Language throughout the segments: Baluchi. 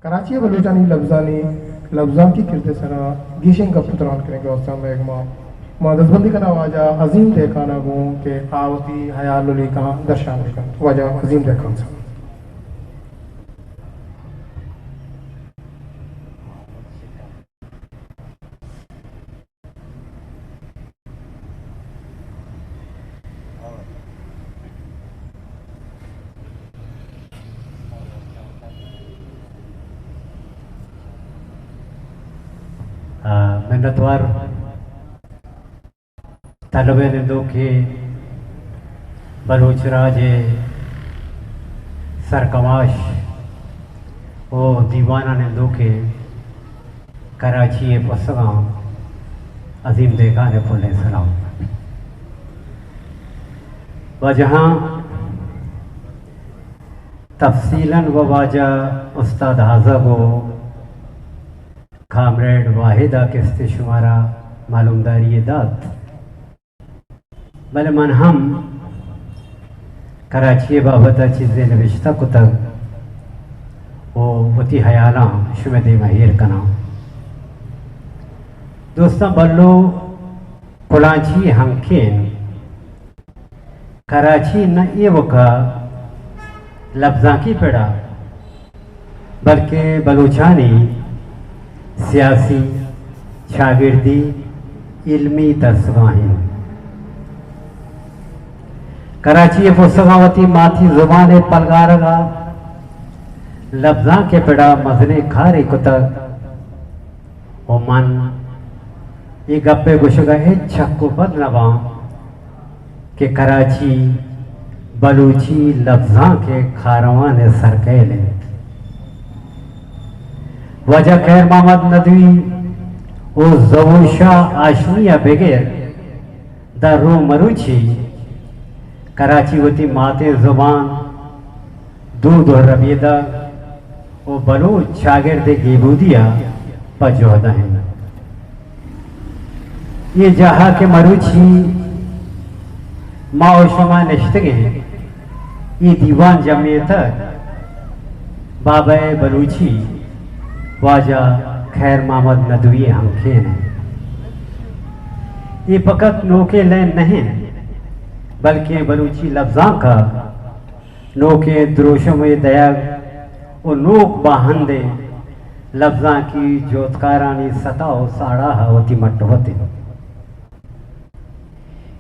کراچی ءِ بلوچانی لبزانی لبزانکی کرد ءِ سرا گیشیں گپ ءُ تران کنگ ءِ واستہ مئے گوما ما دزبندی کناں واجہ عظیم دہقان ءَ گوں کہ آ وتی ہیال ءُ لیکہاں درشان بہ کنت۔ واجہ عظیم دہقان صاحب۔ آ، منتوار طلب ءِ نندوکیں بلوچ راج ءِ سرکماش ءُ دیوان ءِ نندوکیں کراچی ءِ پسگاں عظیم دہقان ءِ پلیں سلام۔ واجہاں تفصیلاً ءُ واجہ استاد آزگ ءُ کامریڈ واحد ءَ کستے شمارا معلومداری ءَ دات۔ بلے من ہم کراچی ءِ بابت ءَ چیزے نبشتہ کتگ ءُ وتی ہیالاں شمئے دیم ءَ ایر کناں۔ دوستاں، بلو کلانچی ہنکین کراچی نہ ایوک ءَ لبزانکی پڑ ءَ بلکیں بلوچانی سیاسی، چاگردی، علمی درسگاہ انت۔ کراچی ءِ پسگاں وتی ماتی زبان ءِ پلگارگ ءَ لبزانک ءِ پڑ ءَ مزنیں کارے کتگ ءُ من اے گپ ءِ گوشگ ءَ ہچ چک ءُ بد نہ باں کہ کراچی بلوچی لبزانک ءِ کاروان ءِ سرکیل انت۔ واجہ خیر محمد ندوی ءُ ظہور شاہ ہاشمی ءَ بگر داں رومروچی کراچی وتی ماتیں زبان، دود ءُ ربیدگ ءُ بلوچ چاگرد ءِ گیبودی ءَ پہ جہد ءَ انت۔ اے جاہ ءَ کہ مروچی ما ءُ شما نشتگ ایں، اے دیوان جمیتگ بابا ءِ بلوچی واجہ خیر محمد ندوی ءِ ہنکین انت۔ اے فقط نوکیں لین نہ انت، بلکیں بلوچی لبزانک ءَ نوکیں دروشمے دئیگ ءُ نوک باہندیں لبزانکی جہدکارانی ستا ءُ ساڑاہ ءَ وتی مٹ ءُ وت انت۔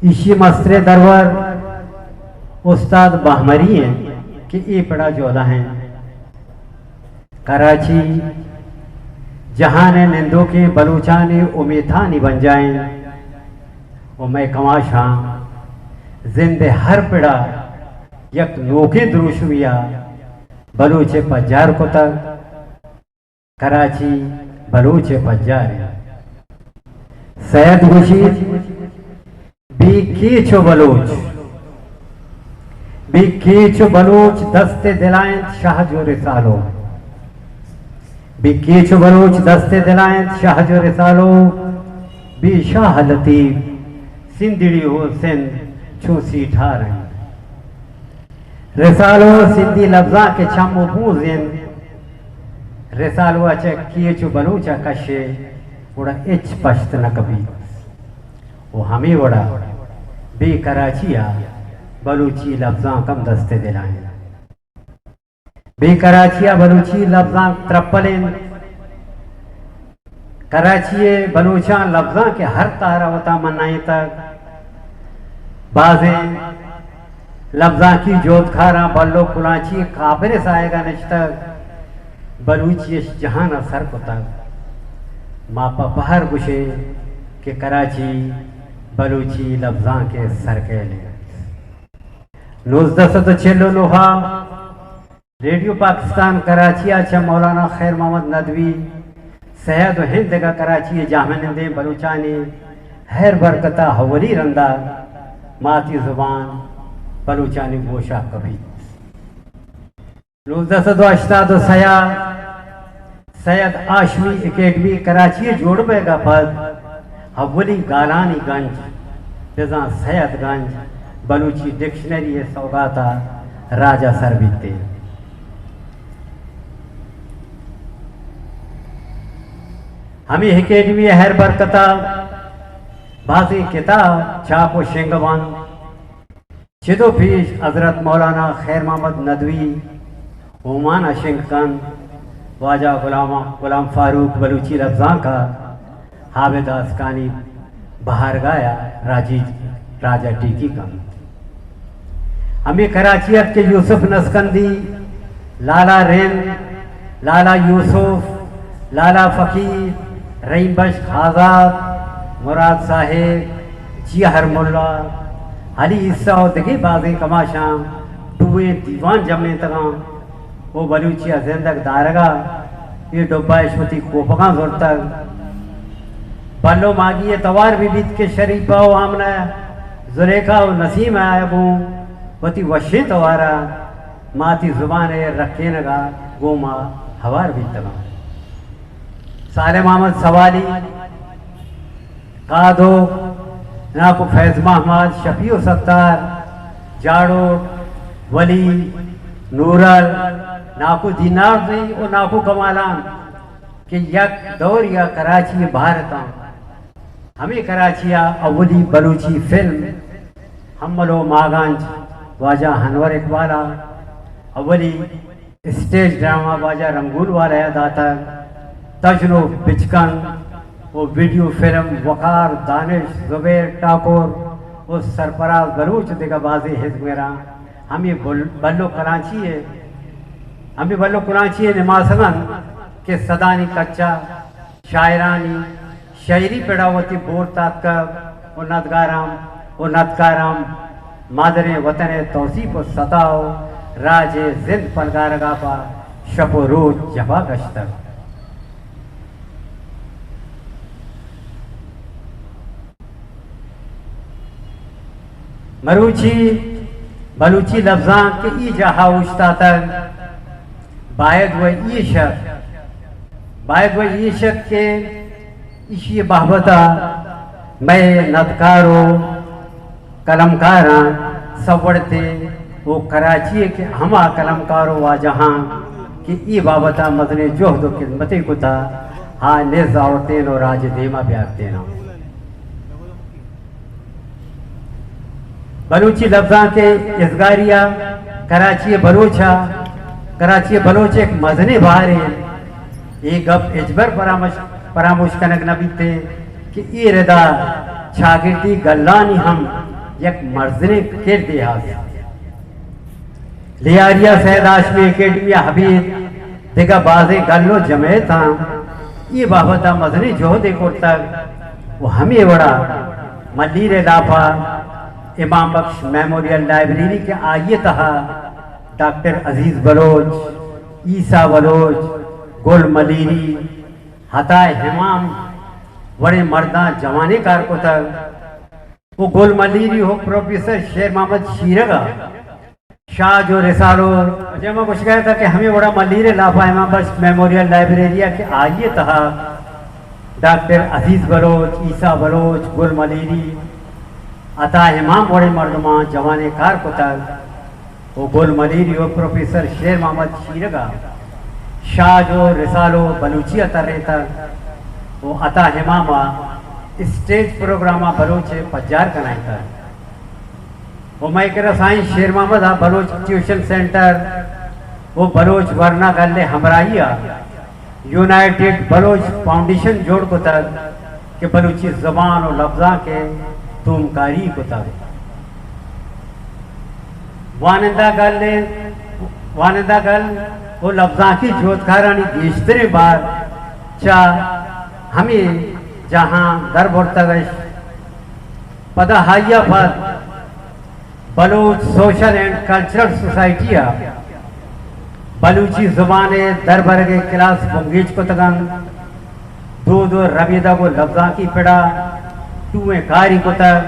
ایشی ءِ مستریں درور استاد بہمری انت کہ اے پڑ ءَ جہد ءَ انت۔ کراچی جہان ءِ نندوکیں بلوچانی امیتانی بنجاہ انت ءُ مئے کماشاں زند ءِ ہر پڑ ءَ یک نوکیں دروشمے ءَ بلوچ ءَ پجار کتگ۔ کراچی بلوچ ءِ پجار انت۔ سید گوشیت، بے کیچ ءُ بلوچ، بے کیچ ءُ بلوچ دست ءِ دل ءَ انت شاہ جو رسالو۔ بے کیچ ءُ بلوچ دست ءِ دل ءَ انت شاہ جو رسالو۔ بے شاہ لطیف سندھڑی ءُ سندھ چون سیٹھار انت۔ رسالو سندھی لبزانک ءِ چم ءُ بونز انت۔ رسالو ءَ چہ کیچ ءُ بلوچ ءَ کشے گڑا ہچ پشت نہ کپیت ءُ ہمے وڑ ءَ بے کراچی ءَ بلوچی لبزانک ہم دست ءِ دل ءَ انت۔ بے کراچی ءَ بلوچی لبزانک ترپل انت۔ کراچی ءِ بلوچاں لبزانک ءِ ہر تہر ءَ وتا منائینتگ۔ بازیں لبزانکی جہدکاراں بلو کلانچی ءِ کابر ءِ ساہگ ءَ نشتگ، بلوچی اش جہان ءَ سر کتگ۔ ما پہ پہر گوشیں کہ کراچی بلوچی لبزانک ءِ سرکیل انت۔ نوزدہ سد ءُ چل ءُ نو ءَ ریڈیو پاکستان کراچی ءَ چہ مولانا خیر محمد ندوی، سید ءُ ہند دگہ کراچی ءِ جاہمنندیں بلوچانی ہیر برکت ءَ اولی رند ءَ ماتی زبان بلوچانی گوش ءَ کپیت۔ نوزدہ سد ءُ ہشتاد ءُ سئے ءَ سید ہاشمی اکیڈمی کراچی ءِ جوڑ بئیگ ءَ پد اولی گالانی گنج بزاں سید گنج بلوچی ڈکشنری ءِ سوگات ءَ راج ءَ سر بیت انت۔ ہمے اکیڈمی ءِ ہیر برکت ءَ بازیں کتاب چاپ ءُ شنگ بنت۔ چد ءُ پیش حضرت مولانا خیر محمد ندوی اومان ءَ شنگ کنت، واجہ غلام، غلام فاروق بلوچی لبزانک ءَ عابد آسکانی بہارگاہ ءَ راجی، راج ءَ ٹیکی کنت۔ ہمے کراچی ات کہ یوسف نسکندی، لالا رند، لالا یوسف، لالا فقیر، رحیم بخش آزاد، مراد صاحب، جیہر ملا، علی عیسی ءُ دگہ بازیں کماشاں ٹوئیں دیوان جمینتگاں۔ ءُ بلوچی ءِ زندگ دارگ ءَ اے ڈبہ اش وتی کوپگاں زرتگ۔ بلو ماگی ءِ توار بہ بیت کہ شریفہ ءُ آمنہ، زلیخا ءُ نسیم ءَ گوں وتی وشیں توار ءَ ماتی زبان ءِ رکینگ ءَ گوں ما ہوار بیتگاں۔ صالح محمد سوالی، قادوک، ناکو فیض محمد، شفیع ءُ ستار، جاڑوک، ولی، نورل، ناکو دینار زئی ءُ ناکو کمالان کہ یک دورے ءَ کراچی ءِ بہر اتاں۔ ہمے کراچی ءِ اولی بلوچی فلم ہمل ءُ ماگانچ واجہ انور اقبال ءَ اولی اسٹیج ڈرامہ واجہ رنگول والا ءَ داتگ۔ تژن ءُ بچکند ءُ ویڈیو فلم وقار، دانش، زبیر، ٹاکر ءُ سرفراز بلوچ ءُ دگہ بازیں ازمگراں ہمے بل-، بلو کلانچی ءِ، ہمے بلو کلانچی ءِ نماسگ انت کہ سدانی کچ ءَ شاعرانی شئیری پڑا وتی بورت آتکگ ءُ ندگاراں ءُ ندکاراں مادریں وطن ءِ توسیپ ءُ ستا ءُ راج ءِ زند پلگارگ ءَ پہ شپ ءُ روچ جفا کشتگ۔ مروچی بلوچی لبزانک کہ ای جاہ ءَ اوشتاتگ، باید و ایشک، باید و ایشک کہ ایشی بابت ءَ مئے ندکار ءُ کلمکاراں سوڑتے ءُ کراچی ءِ کہ ہما کلمکار ءُ واجہاں کہ ای بابت ءَ مزنیں جہد ءُ خدمتے کتا، آ نز آورتین ءُ راج ءِ دیما بیارتیناں۔ بلوچی لبزانک ءِ ازگاری ءَ کراچی ءِ بلوچ ءَ، کراچی ءِ بلوچ ءِ یک مزنیں بہرے۔ اے گپ ہچبر پرامش-، پراموش کنگ نہ بیت کہ اے ردا چاگردی گلانی ہم یک مزنیں کردے ہست۔ لیاری ءَ سید ہاشمی اکیڈمی ءَ ابید دگہ بازیں گل ءُ جمعیتاں اے بابت ءَ مزنیں جہدے کرتگ ءُ ہمے وڑا ملیر ءِ لاپ ءَ امام بخش میموریل لائبریری کہ آئی ءِ تہا ڈاکٹر عزیز بلوچ، عیسی بلوچ، گل ملیری، عطا امام وڑیں مرداں جوانیں کار کتگ ءُ گل ملیری ءُ پروفیسر شیر محمد شیرگ ءَ شاہ جو رسالو۔ جے ما گوشگ ءَ اتاں کہ ہمے وڑا ملیر ءِ لاپ ءَ امام بخش میموریل لائبریری ءَ کہ آئی ءِ تہا ڈاکٹر عزیز بلوچ، عیسی بلوچ، گل ملیری، عطا امام وڑیں مردماں جوانیں کار کتگ ءُ گل ملیری ءُ پروفیسر شیر محمد شیرگ ءَ شاہ جو رسالو بلوچی ءَ ترینتگ ءُ عطا امام ءَ اسٹیج پروگرام ءَ بلوچ ءِ پجار کنائینتگ۔ ءُ مئے کرا سائیں شیر محمد ءَ بلوچ ٹیوشن سینٹر ءُ بلوچ ورنا گل ءِ ہمراہی ءَ یونائیٹڈ بلوچ فاؤنڈیشن جوڑ کتگ کہ بلوچی زبان ءُ لبزانک ءِ تومکاری کتگ۔ وانندہ گل ءِ، وانندہ گل ءُ لبزانکی جہدکارانی گیشتریں بار چہ ہمے جاہاں در برتگ اش۔ پدا آئی ءَ پد Baloch social and cultural society ءَ بلوچی زبان ءِ دربرگ ءِ کلاس بنگیج کتگ انت۔ دود ءُ ربیدگ ءُ لبزانکی پڑا ٹوئیں کاری کتگ۔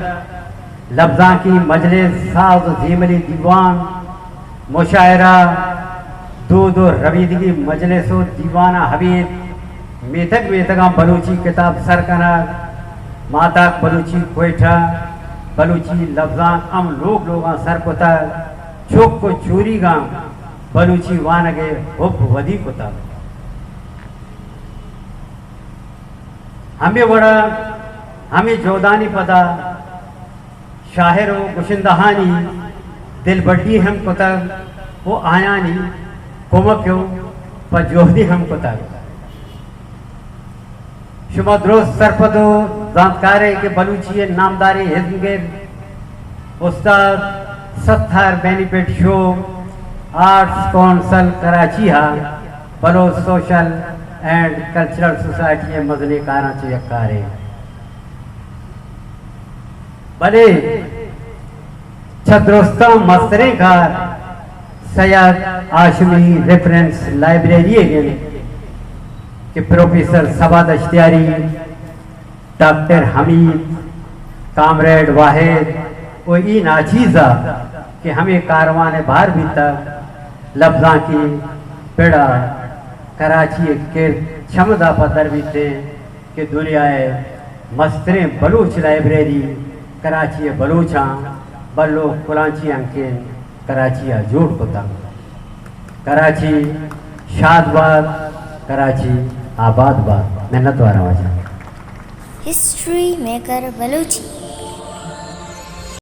لبزانکی مجلس، ساز ءُ زیملی دیوان، مشاعرہ، دود ءُ ربیدگی مجلس ءُ دیوان ءَ ابید میتگ میتگاں بلوچی کتاب سر کنگ، ماتاک بلوچی کوئٹہ، بلوچی لبزانک ہم لوگ لوگاں سر کتگ، چک ءُ چوریگاں بلوچی وانگ ءِ حب ودی کتگ۔ ہمے وڑا ہمے جہدانی پدا شاعر و گشندہانی دلبڈی ہم کتگ و آیانی کمک و پہ جہدی ہم کتگ۔ شما درست سرپد و زانتکار ئے کہ بلوچی ءِ نامداریں ازمگر استاد ستار بینیفٹ شو آرٹس کونسل کراچی ءَ Baloch social and cultural society ءِ مزنیں کاراں چہ یک کارے۔ بلے چہ درستاں مستریں کار سید ہاشمی ریفرنس لائبریری ءِ انت کہ پروفیسر صبا دشتیاری، ڈاکٹر حمید، کامریڈ واحد و اے ناچیز ءَ کہ ہمے کاروان ءِ بہر بیتگ، لبزانکی پڑ ءَ کراچی ءِ کرد چمدا پدر بیتیں کہ دنیا ءِ مستریں بلوچ لائبریری کراچی ءِ بلوچاں بلو کلانچی ہنکین کراچی ءَ جوڑ کتگ۔ کراچی شاد بات، کراچی آباد بات۔ منت واراں واجہ۔ History maker Balochi.